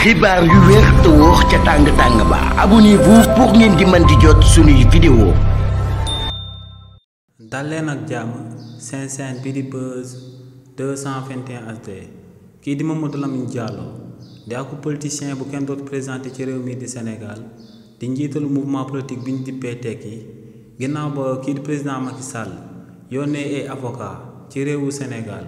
xibaar yu wér te wóor ca tàng ba abonnez-vous pour ngeen di mën di jot suñuy vidéo. dal leen ak jàmm seen chaîne bi di Buzz 221 HD kii di Mamadou Lamine Diallo di ak politicien bu kenn dootu présenté ci réew mi di Sénégal di njiitalu mouvement politique bi ñu dippee Tekki ginnaaw ba kii di président Macky Sall yónnee ay avocat ci réewu Sénégal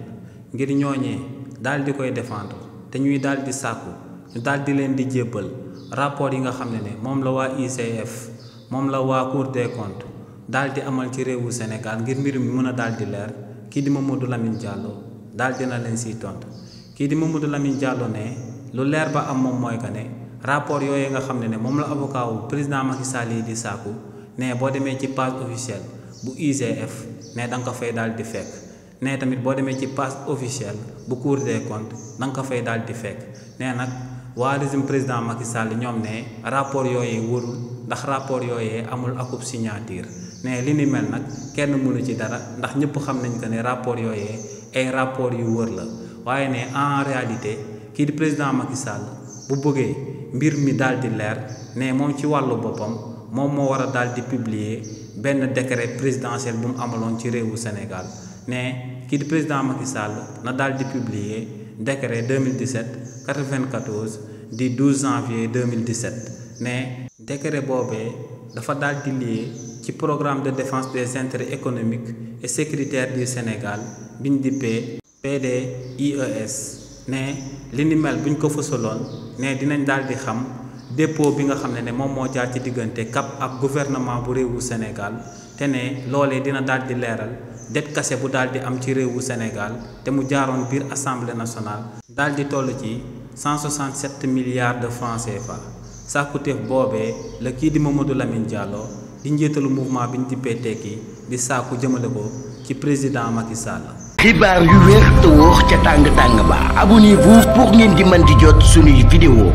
ngir ñooñee daal di koy défendre te ñuy daal di sàkku ñu daal di leen di jébbal rapport yi nga xam ne moom la waa IGF moom la waa Cour des comptes daal di amal ci réewu Sénégal ngir mbir mi mën a daal di leer kii di Mamadou Lamine Diallo daal dina leen siy tontu kii di Mamadou Lamine Diallo ne lu leer ba am moom mooy que ne rapport yooyu nga xam ne moom la avocat wu président Macky Sall yi di sàkku ne boo demee ci page officielle bu IGF ne da nga ko fay daal di fekk ne tamit boo demee ci page officielle bu Cour des comptes da nga ko fay daal di fekk ne nag waa régime président Macky Sall ñoom ne rapport yooyee wërul ndax rapport yooyee amul akub signature ne li ni mel nag kenn mënu ci dara ndax ñëpp xam nañ que ne rapport yooyee ay rapport yu wër la waaye ne en réalité kii di président Macky Sall bu bëggee mbir mi daal di leer ne moom ci wàllu boppam moom moo war a daal di publier benn décret présidentiel bu mu amaloon ci réewu Sénégal ne kii di président Macky Sall na daal di publier décret 2017 94 di 12 janvier 2017 ne décret boobee dafa daal di lié ci programme de défense des intérêts économiques et sécuritaires du Sénégal bi ñu dippee PDIES ne li ni mel bu ñu ko fësaloon ne dinañ daal di xam dépôt bi nga xam ne moom moo jaar ci diggante CAP ak gouvernement bu réewu Sénégal te ne loolee dina daal di leeral det kase bu daal di am ci réewu Sénégal te mu jaaroon biir assemblée nationale daal di toll ci 167 milliards de francs CFA sàkkuteef boobee la kii di Mamadou Lamine Diallo di njiitalu mouvement bi ñu dippee Tekki di sàkku jëmale ko ci président Macky Sall. xibaar yu wér te wóor ca tàng ba abonnez-vous pour ngeen di mën di jot suñuy vidéo.